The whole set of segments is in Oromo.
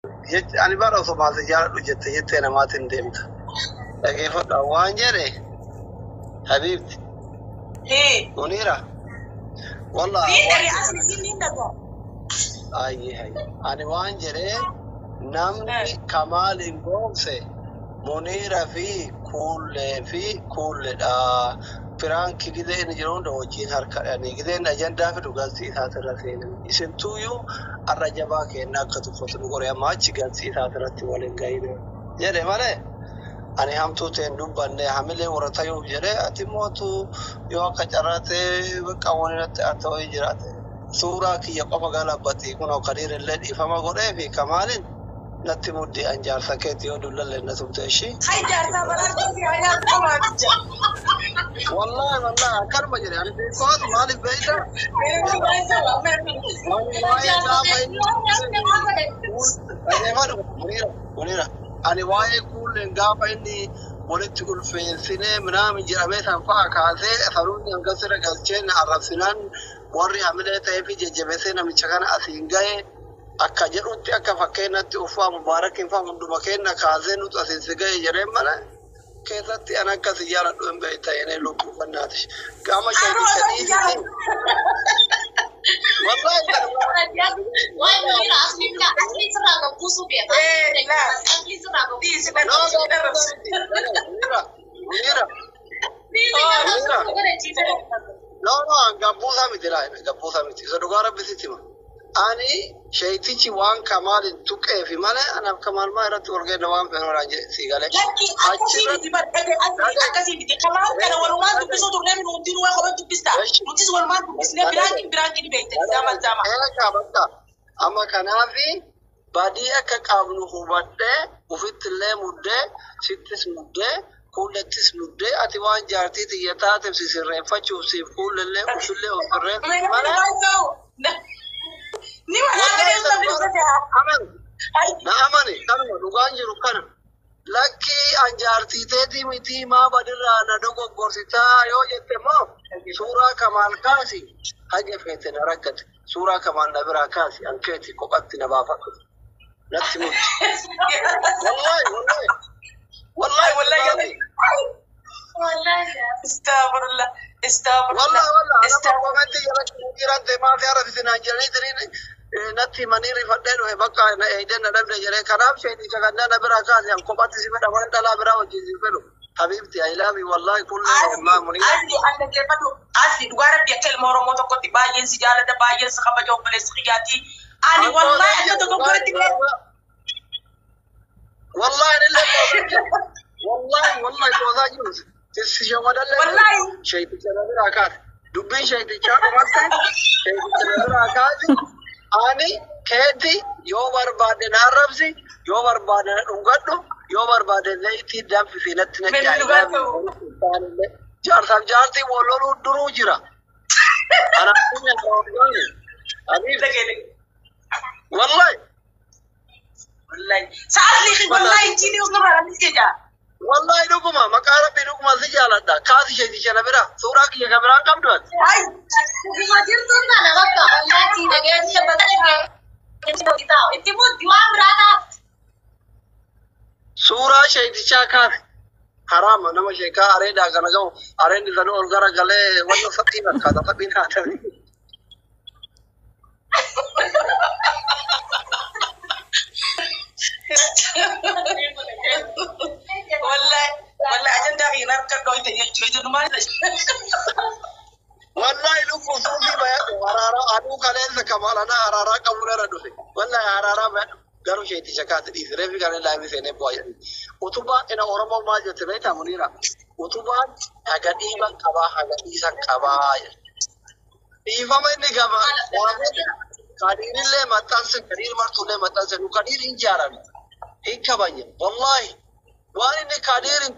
Ani bara osoo maal jaaladhu jette jettee namaatiin deemta. Dhageeffadha waan jedhe habiibti. Muniira. Wallaa ayyi hayyi. Ani waan jedhee namni Kamaaliin goomse Muniira fi Kuullee fi Kuulleedha. Piraanki gidee inni jiru hunda wajjin harka dhanii gideen ajandaa fidu galtii isaatirra seenan. Isin tuyyuu arra jabaa kenna akka tuffatu nu qoree amma achi galtii isaatirratti waliin gahina. Jedhe malee ani hamtuu ta'een dubbanne hamilee warra tayuuf jedhee ati mootu yoo akka carraatee bakka wani natti haa ta'uu jiraate. Suuraa kiyya qofa galabbati kunoo Kadiir illee dhiifama godhee fi Kamaaliin natti muddi an jaarsa keetti yoo dullalle na tumte ishii. Hay jaarsaa balaa qabdi hayyaa qomaaticha. Wallahi wallahi akkanuma jedhe ani beekootu maaliif beeyta? Ani waa'ee gaafa inni dhageeffadhu Muniira Muniira ani waa'ee Kuulleen gaafa inni walitti ulfeessinee minaamin jedhamee san fa'a kaasee saruun hanga sirra galchee na arrabsinaan warri hamilee ta'ee fi jajjabeessee namicha kana asiin gahe akka jedhutti akka fakkeenyatti uffaa mubaarakiin fa'a hunduma kenna kaasee nuti asiin si gahe jedheen malee keessatti an akkasi jaaladhu hin beekta jedhee lubbuu fannaati. Qaama sheekicha dhiisiti. Wallahi no Munira Munira no no gabbuusaa miti laa gabbuusaa miti isa dhugaa rabbi sitti hima. Ani sheetichi waan Kamaalin tuqeefi malee anaaf Kamaal maa irratti ol kenna waan fedhan jedhe sii galee. Lakki akkasii miti bar akkasii miti Kamaal kana walumaan dubbisuu turne nuti waa kophan dubbista. Nutis walumaan dubbisnee biraankin biraankin beekte zama zama. Eegaa bakka amma kanaafi badii akka qabnu hubadhee ofitti illee muddee sittis muddee kuullettis muddee ati waan jaartii xiyya taateef si sirreeffachuuf siif kuullellee ofillee of sirreessu malee. Ni Amani na amani kanuma dhugaan jiru kana. Lakkii an jaartii teetii miti maa badirraa na dogoggorsitaa yoo jette immoo suuraa Kamaal kaasi haga feete na rakkate suuraa Kamaal na biraa kaasi an keeti kophatti na baafadhu natti mutti. Wallahi wallahi wallahi Wallahi wallahi Astaghfirullah astaghfirullah wallahi wallahi nama komentii jalatti jiran ta'e maaf yaara fisinaan jedhanii tiriin natti himanii rifadhee dhufe bakka na eeyidee na dhabde jedhee kanaaf sheeticha kanneen na biraa kaasi an kophatti si fedha waan dhalaa biraa wajjin si fedhu. Habibti I love you wallahi kullee maa Muniira. Asli an dhaggeeffadhu asli dhugaa rabbi akka ilma Oromoo tokkotti baay'een si jaalladha baay'een si kabaja obboleessi kiyyaati. Ani wallahi akka dogoggoratti illee Wallahi illee wallahi wallahi qoosaa jiru si shawadallee wallahi sheeticha na biraa kaase dubbiin sheetichaa dhumatte sheeticha na biraa kaase ani keeti yoo barbaade na arrabsi yoo barbaade na dhungadhu yoo barbaade zayitii danfisi natti na Mee dhugaa ta'u. jaarsaaf jaartii wal loluu duruu jira. Kanaafuu wallahi Wallahi. Sa'asli wallahi injiini osoo anis jecha. Wallahi dhuguma maqaa rabbii dhuguma si jaaladha. Kaasi sheeticha na bira suuraa kiyya kan biraan qabdu ati. Ay Suuraa sheetichaa kaasi. Haraama nama sheekaa areedaa kana gahu areenni sanuu ol gara galee wanna fakkii fakkaata fakkiin haa ta'u. Wallahi wallahi ajandaa kiyya harka dhooyte jechuudha maal. Wallahi lubbu suufii bayadhu haraaraa aduu kaleessa kamaalana haraaraa qabu irra dhufe. Wallahi haraaraa bayadhu garuu sheeticha kaasi dhiisi reefi kana laayimii seenee bu'aa jedhu. Utubaan ina Oromoo maal jette beektaa Muniira? Utubaan haga dhiiban qabaa haga dhiisan qabaa jedhe. Dhiifama inni gaba gaafate Kadiirillee maxxanse Kadiir martuullee maxxanse nu Kadiir hin jaalanne hin kabajne wallahi waan inni Kadiir hin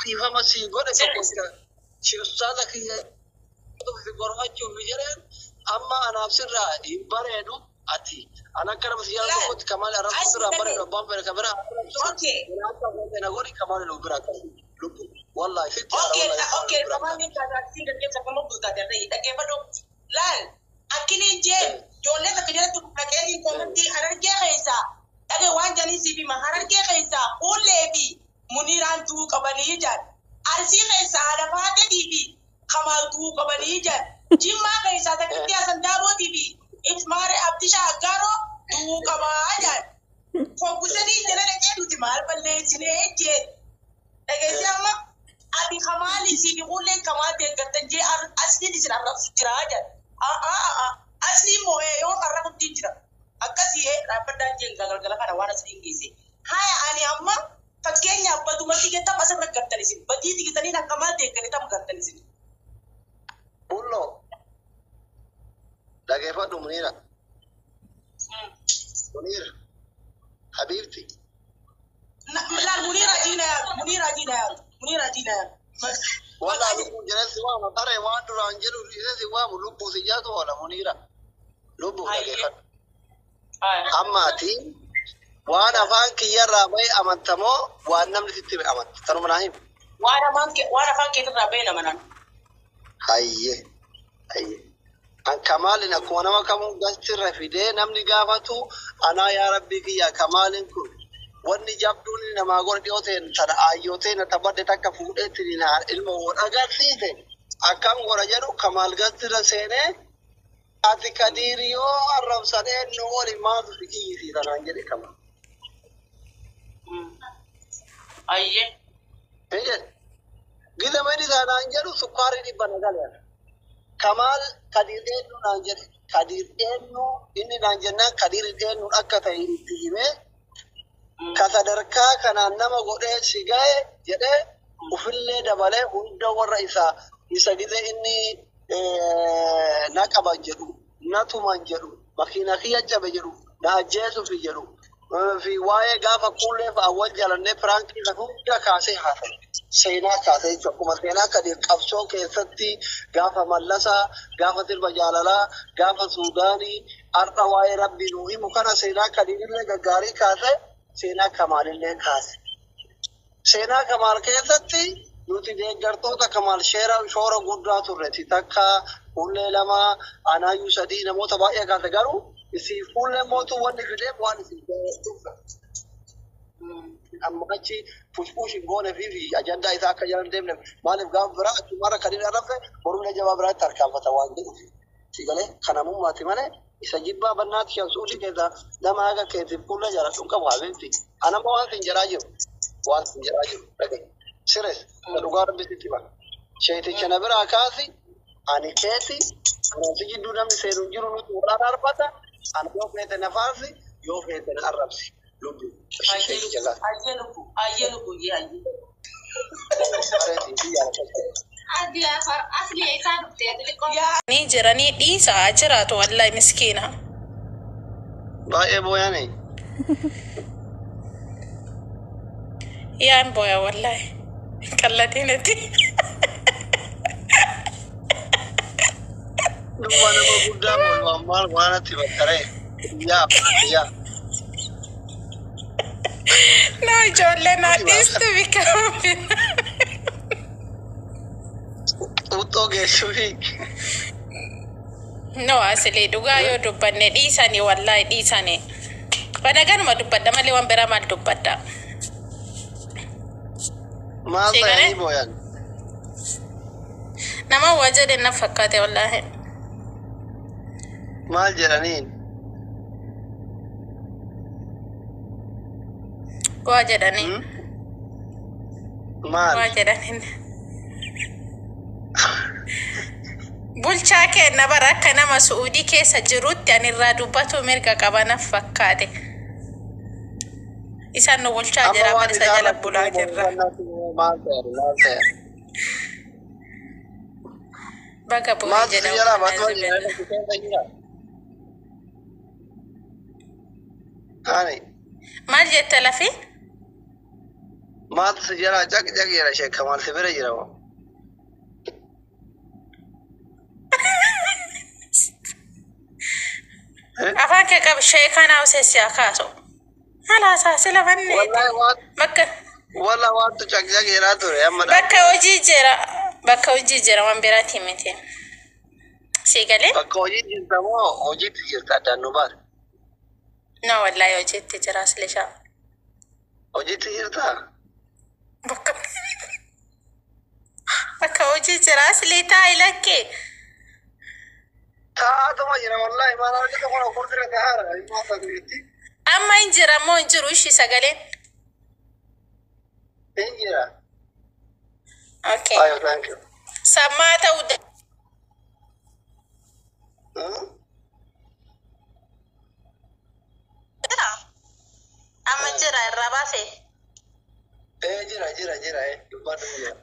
dhiifama sii godhe tokko si ustaaza kiyya si gorfachuuf jedheen amma anaaf sirraa hin bareedu ati an akka nama si jaalatu tokkotti Kamaal arrabsu sirraa hin bareedu abbaan fedhe kan biraa arrabsu Okay. akka feete na godhi Kamaal nu biraa qabu lubbu wallahi sitti haara Okay, wallahi okay, biraa kamaan inni dhaggeeffadhu. Laal, akkiniin jeen ijoollee takka jalatti dhaqee Dhagee waan janii siif hima. Harargee keessaa Kuullee fi Muniiraan du'uu qabanii jedhan. Arsii keessaa haadha Faaxeetii fi Kamaal du'uu qabanii jedhan. Jimmaa keessaa Takkitti Hasan Daabootii fi Ismaaree Abdishaa Aggaaroo du'uu qabaa jedhan. Foggusanii jala dhaqee nuti maal balleessinee jee. Dhageessee amma ati Kamaali siif Kuulleen Kamaal deeggartan jee asliin isin arrabsu jiraa jedhan. Asliin moo'ee yoo arrabuttiin jira. Akkasii dhaabbadhaan jeen galgala kana waan asliin geesse. Haya ani amma fakkeenyaaf baduma xiqqeetam asirra gartan isin. Badii xiqqeetaniin akka maal deeggareetam gartan isin. Bulloo dhageeffadhu Muniira. Muniira habiibti. Laal Muniira diina yaadu Muniira diina yaadu Muniira diina yaadu. Walaa lubbuu jedhee si waama taree waan duraan jedhu dhiisee si waamu lubbuu si jaatu oola Muniira. Lubbuu dhageeffadhu. Amma ati waan afaan kiyyarraa bahe amantamoo waan namni sitti hime amanta. Tanuma naa himi. Waan afaan keetirraa bahe nama naan. Hayyee. Hayyee. An Kamaalin akkuma nama kamuu gastirra fidee namni gaafatu anaa yaa rabbii kiyya Kamaalin kun wanni jabduun namaa godhe dhiyoo ta'e tana aayyoo ta'e na taphadhe takka fuudhee ilma wal agarsiise akkam godha jedhu Kamaal gastirra seenee ati Kadiir yoo arrabsanee nu oli maatu si kiyyisiisa naan jedhe Kamaal. Ayyee. Hin jedhe. Gisa mani naan jedhu sukkaarri dhibba na gale. Kamaal Kadiir eenyu naan jedhe. Kadiir eenyu inni naan jennaan Kadiir eenyu akka ta'e itti himee ka sadarkaa kanaan nama godhee si gahe jedhee ufillee dabalee hunda warra isaa isa gise inni na qaban jedhu na tuman jedhu makiina kiyya cabe jedhu na ajjeesuufi jedhu fi waa'ee gaafa kuullee fa'a wal jalannee piraankii sana hunda kaasee haasa'e. Seenaa kaasee jechuudha. Akkuma seenaa Kadiir qabsoo keessatti gaafa Mallasaa, gaafa sirba jaalalaa, gaafa Suudaanii, har'a waa'ee Rabbii nuu himu kana seenaa Kadiirillee gaggaarii kaasee seenaa Kamaalillee kaase. Seenaa Kamaal keessatti nuti deeggartoota Kamaal shoora guddaa turre. Takka fuullee lama, anaayyuu sadii namoota baay'ee kaase garuu isii fuullee mootuu wanni fideef waan isin jaallattuuf. Amma achi pushpush hin goone fi ajandaa isaa akka jalan deemne maaliif gaafa biraa achumarra kan inni arrabse boruun jabaa biraatti harkaanfata waan jedhuuf. Si galee kanamummaati malee isa jibbaa bannaatti shan suudii keessaa nama haga keetiif fuullee jaaladhu hin qabu habeebti. Anamma waan sin jedhaa jiru waan sin jedhaa jiru dhagaye. Sires dhugaa rabbi sitti hima. Sheeticha na biraa kaasi ani keeti anaa si jidduu namni seenu hin jiru nuti wal arrabata ani yoo feete na faarsi yoo feete na arrabsi. Lubbu sheeticha kaasi. Ayyee lubbu ayyee lubbu ayyee. Ni jiranii dhiisaa jiraatu wallahi miskiina. Baay'ee booyani. Yaan booya wallahi. Qalladinati. Dhuma nama guddaa booyu ammaan waan ati bakkaree. Yaa yaa. No ijoollee naa dhiistu bikaambi. Xuuxxoo geessuufi. No asli dhugaa yoo dubbanne dhiisanii wallahi dhiisanii. Banaganuma dubbadha malee waan biraa maal dubbadha. Maal Si galee? ta'anii booyan? Nama waa jedhe na fakkaate wallahi. Maal jedhaniin? Waa jedhanii. Maal? Waa jedhaniin. Bulchaa kenna bara akka nama Su'uudii keessa jirutti ani irraa dubbatu mirga qaba na fakkaate. Isaan nu bulchaa Amma jira waan isa isaa jala bulaa jirra. Maal ta'e? Maal ta'e? Baga bu'ee Maaltu si jedhamu jalaa kana batoo zibella. jira? Jira. Ani Maal jette lafi? maaltu si jalaa caq caq jedha sheekka maal si bira jira moo? Afaan kee qabu sheekaa naa useessi haa kaasu. Halaasaa sila manneeti. Wallahi waan Bakka walla waantu caq caq jedhaa ture amma bakka hojii jira bakka hojii jira waan biraati miti. Si galee? Bakka hojii jirta moo hojiitti jirta addaan nu baara? No wallaahi hojiitti jira Aslishaa. Hojiitti jirtaa? Bakka bakka hojii jira Aslii taa'i lakkee. Taa'aatuma jira wallaahi maal hojjeta kun okkurtira taa'aara. Ilmoo ta'uutti. Amma hin jira moo hin jiru ishii sagaleen? Hin jira. Okay. Ayo, thank you. Sammaa ta'uu Hmm? jira. Amma jira irraa baase. Eh, jira jira jira eh dubbadhu jira.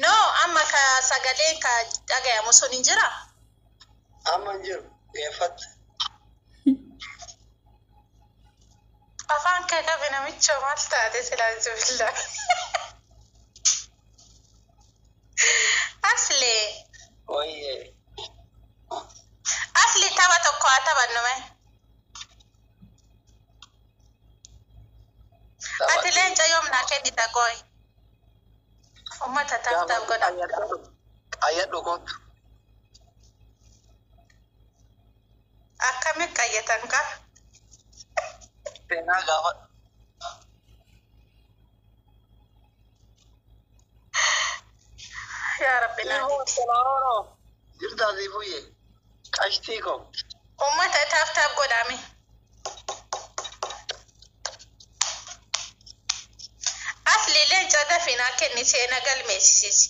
No, amma ka sagaleen ka dhagayamu sun hin jira. Amma hin jiru. Geeffatte. Afaan kee qabi namichoo maal taate silaa jibilla. Asli, Wayyee. asli tapha tokko haa taphannu mee. Ati leenca yoom naa kennita gooyi? Uummata tap tap godha. Ayyadhu kottu. Akkami qayyatan kaa? Seenaa gaafadhu. Yaa Rabbi naa didi. Jirtaa siifuyye. Qashtii koo. Uummata tap tap godhame. Asli leenca dafii naa kenni seena galmeessisi.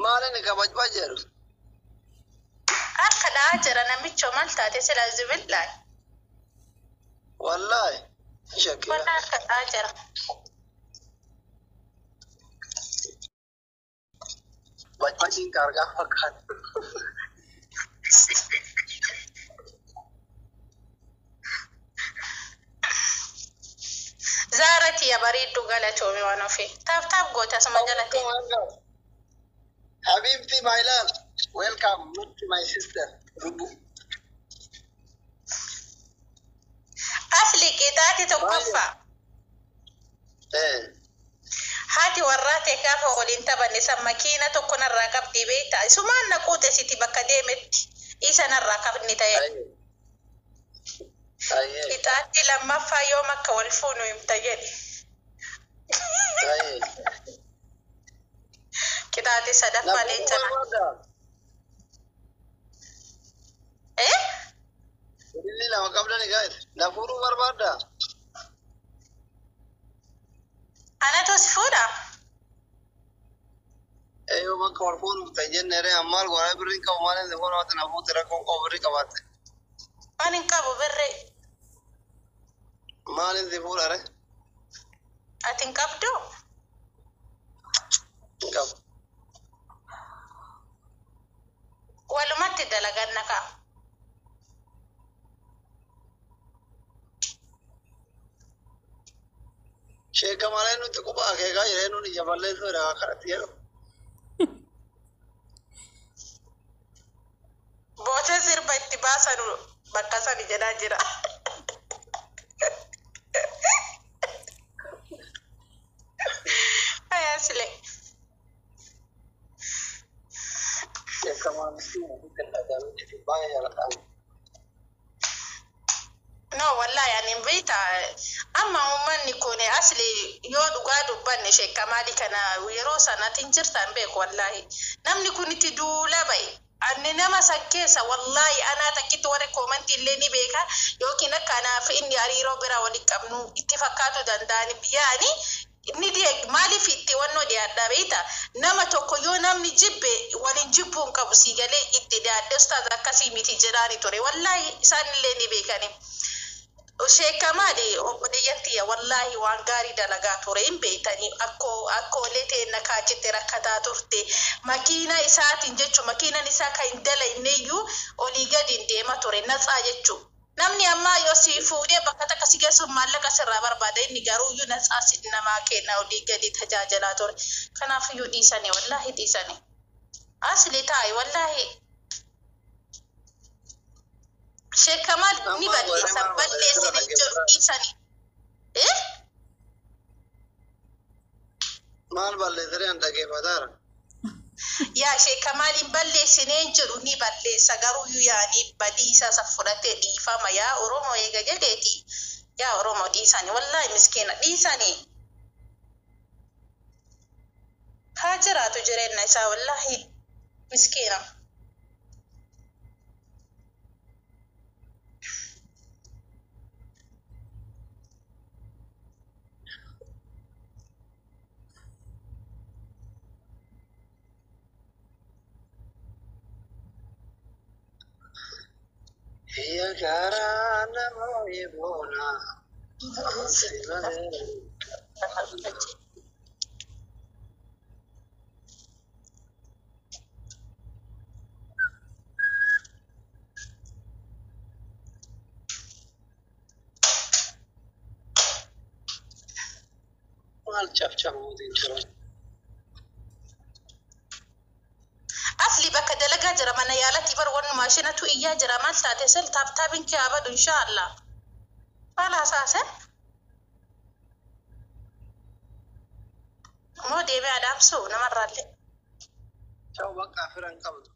Maal inni kabajbaa jedhu? Akka dha'aa jira namichoo maal taate sila zibillaan. Wallaahi. Hin shakkina. Wallaa akka dha'aa jira. Bajbajiin qarqaa fakkaata. Zaarati ya bareedduu galatoomi waan ofii. Tap tap goota asuma jalatti. Habibti, my love. Welcome to my sister. Rubu. Asli qixaati tokkoffaa. Eh. Haati warraa ta'e gaafa waliin taphanne san makiina tokko narraa qabdii beektaa. Isumaan na quute siti bakka deemetti. Isa narraa qabni ta'e. Ayyee. Ayyee. Qixaatti lammaffaa yoom akka wal fuunu himta jedhe. Ayyee. Qixaatti sadaffaa leenca na. Eh? Ililli lama qabdani guys. Na fuudhuu barbaaddaa? Anatu si fuudha? Eh, yoo bakka wal fuudhuuf ta'e jenne ree ammaal goraa birrii qabu maal inni fuudha waati na fuute rakkoon qabu birrii qabaatte. Waan hin qabu birrii. Maal inni fuudha ree? Ati hin qabdu? Hin qabu. Walumatti dalaganna ka'a. Sheeka malee nuti quba akeekaa jiree nuni jaballeessuu dha kanatti jedhu. Bootee sirba itti baasanu bakka sani jedhaa jira. Asli. Sheeka maalitti nuti dhaga'amee baay'ee jaalladha. No, wallahi ani hin beekta. Amma uummanni kun asli yoo dhugaa dubbanne sheekka maali kana yeroo sanatti hin jirtan beeku wallahi. Namni kun itti duula ba'e. Ani nama san keessa wallahi anaa takkitti warri koomantii illee ni beeka yookiin akka anaaf inni hariiroo bira waliin qabnu itti fakkaatu danda'ani yaani ni maaliif itti wannoo dhiyaadhaa beekta. Nama tokko yoo namni jibbe waliin jibbuu hin qabu sii galee itti dhiyaadhe ustaaz akkasii miti jedhaani ture wallahi isaan illee ni beekani. Sheekka maali obboleeyyan tiyya wallaahi waan gaarii dalagaa ture hin beektanii akkoo akkoolee teenna kaachitti rakkataa turte makiina isaatiin jechuun makiinan isaa kan hin dalayne iyyuu olii gadi hin deema ture natsaa jechuun. Namni ammaa yoo si fuudhee bakka takka si geessuuf maallaqa sirraa barbaada inni garuu iyyuu natsaa si namaa kenna olii gadi tajaajilaa ture. Kanaaf iyyuu dhiisanii wallaahi dhiisanii. Asli taa'i wallaahi. Sheekka maal ni balleessan balleessine jedhu dhiisanii. Eh? Maal balleessanii an dhaggeeffataara? Yaa sheeka maaliin balleessineen jedhu ni balleessa garuu yaani badii isaa isa fudhatee dhiifama yaa Oromoo eega jedheeti. Yaa Oromoo dhiisanii wallaahi miskiina dhiisanii. Haa jiraatu jireenya isaa wallaahi miskiina. Iyya garaa nama boona. Maal cabcabuutiin jiru? Asli bakka dalagaa jira mana yaalatti bar wannu maashinatu iyyaa jira maal taate sel taaptaabiin kee abadu inshaallah. Maal hasaase? Moo deemee adamsu namarraallee. Ta'u bakka firan qabdu.